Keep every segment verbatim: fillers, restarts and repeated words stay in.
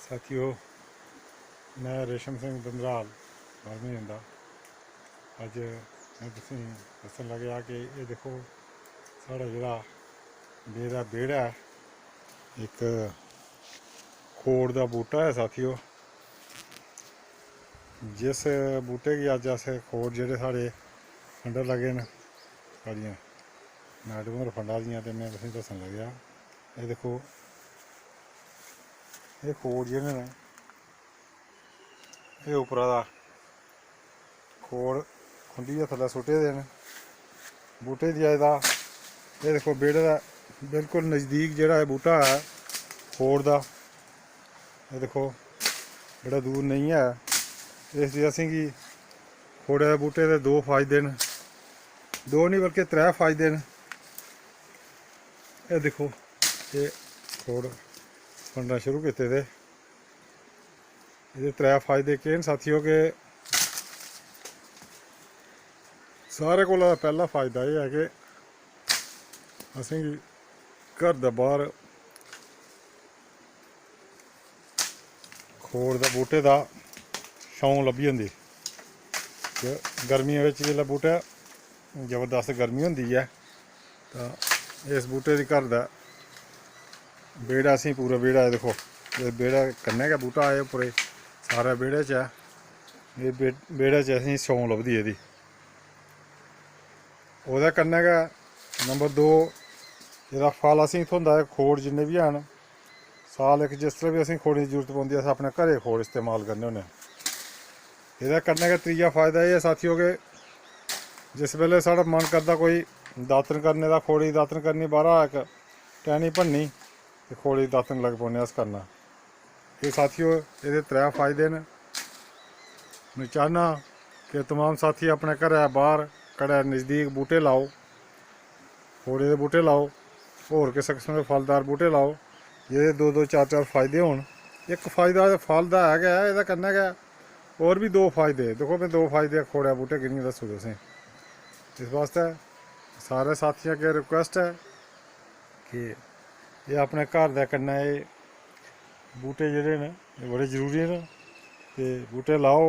साथियो, में रेशम सिंह दंदराल, बारहमीं जंदा। अज्ज में तुसेंगी दस्सन लगेआ कि एह् दिक्खो, साढ़ा जेह्ड़ा मेरा बेह्ड़ा ऐ, इक खोड़ दा बूह्टा ऐ साथियो। जिस बूह्टे गी अज्ज अस खोड़ जेह्ड़े साढ़े फंडन लगे न, साढ़ियां मैडम होर फंडा दियां, ते में तुसेंगी दस्सन लगेआ। एह् दिक्खो, एह् खोड़ जेह्ड़े न, एह् उप्परा दा खोड़ खुंडियै थल्लै सुट्टे दे न बूह्टे दी। अज्ज दा एह् दिक्खो, बेह्ड़े दा बिल्कुल नज़दीक जेह्ड़ा एह् बूह्टा ऐ खोड़ दा, एह् दिक्खो, बड़ा दूर नेईं ऐ। इस दे असेंगी खोड़े दे बूह्टे दे दो फायदे न, दो निं बल्कि त्रै फायदे न। एह् दिक्खो, एह् खोड़ फंडना शुरू कीते दे। एह्दे त्रै फायदे केह् न साथियो, कि सारे कोला पैह्ला फायदा एह् ऐ कि असेंगी घर दे बाह्र खोड़ दे बूह्टे दा छां लब्भी जंदी। ते गर्मियें बिच्च जिसलै बूह्टे, जबरदस्त गर्मी होंदी ऐ, तां इस बूह्टे दी घर दा बेह्ड़ा असेंगी पूरा बेह्ड़ा, एह् दिक्खो, इस बेह्ड़े कन्नै गै बूह्टा आए उप्परे, सारै बेह्ड़े च ऐ। एह् बे-, बेह्ड़े च असेंगी छां लभदी एह्दी। ओह्दे कन्नै गै नंबर दो, एह्दा फल असेंगी थ्होंदा ऐ। खोड़ जिन्ने बी हैन, साल इक जिसलै बी असेंगी खोड़ें दी जरूरत पौंदी, अस अपने घरै दे खोड़ इस्तेमाल करने होन्ने आं। एह्दे कन्नै गै त्रीया फायदा एह् ऐ साथियो, कि जिस बेल्लै साढ़ा मन करदा कोई दातन करने दा, खोड़े दी दातन करनी, बाह्रा इक टैह्नी भन्नी ते खोड़े दी दातन लगी पौन्ने अस करना। एह् साथियो, एह्दे त्रै फायदे न। में चाह्न्नां कि तमाम साथी अपने घरै बाह्र, घरै नज़दीक बूह्टे लाओ, खोड़े दे बूह्टे लाओ, होर किसै किस्म दे फलदार बूह्टे लाओ, जेह्दे दो दो चार चार फायदे होन। इक फायदा ते फल दा है गै ऐ, एह्दे कन्नै गै होर बी दो फायदे। दिक्खो, में दो फायदे खोड़े बूह्टे गिनियै दस्सू तुसें। इस बास्तै सारे साथियें अग्गें रिक्वेस्ट ऐ कि एह् अपने घर दे कन्नै एह् बूह्टे जेह्ड़े न, एह् बड़े जरूरी न। ते बूह्टे लाओ,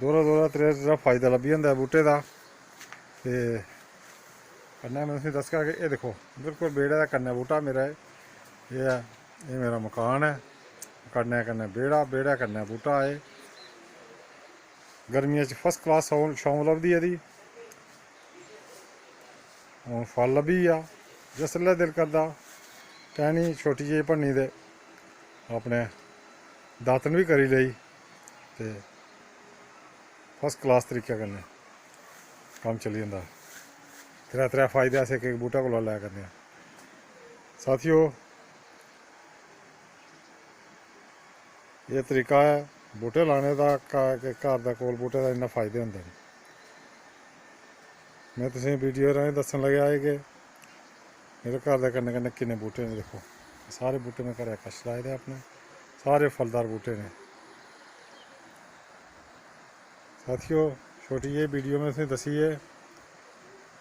दोह्रा दोह्रा त्रेहा त्रेहा फायदा लब्भी जंदा ऐ बूह्टे दा। ते कन्नै में तुसेंगी दस्सगा कि एह् दिक्खो, बिल्कुल बेह्ड़े दे कन्नै बूह्टा मेरा एह्, एह् ऐ, एह् मेरा मकान ऐ, कन्नै कन्नै बेह्ड़ा, बेह्ड़े कन्नै बूह्टा एह्। गर्मियें च फर्स्ट क्लास छां, छां लभदी एह्दी। हून फल लब्भी गेआ, जिसलै दिल करदा टैह्नी छोटी जेही भन्नी ते अपने दातन बी करी लेई ते फर्स्ट क्लास तरीके कन्नै कम्म चली जंदा। त्रै त्रै फायदे अस इक इक बूह्टे कोला लै करने आं। साथियो, एह् तरीका ऐ बूह्टे लाने दा, घ-, घर दे कोल बूह्टे दा इन्ना फायदे होंदे न। में तुसेंगी वीडियो राहें दस्सन लग्गेआ एह् कि मेरे घर दे कन्नै कन्नै किन्ने बूह्टे न। दिक्खो, सारे बूह्टे में घरै कश लाए दे अपने, सारे फलदार बूह्टे न। साथियो, छोटी जेही वीडियो में तुसेंगी दस्सी ऐ।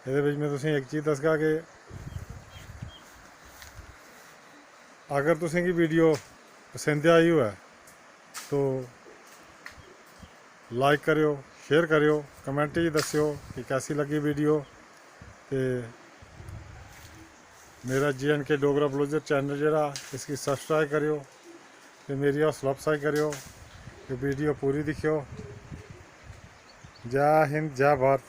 एह्दे बिच में तुसेंगी इक चीज़ दस्सगा कि अगर तुसेंगी वीडियो पसंद आई होऐ तो लाइक करेओ, शेयर करेओ, कमेंट च दस्सेओ कि कैसी लग्गी वीडियो। ते मेरा जे and K Dogra blogger channel जेह्ड़ा, इसगी सब्सक्राइब करेओ ते मेरी हौसला अफजाई करेओ ते वीडियो पूरी दिक्खेओ। जै हिंद, जै भारत।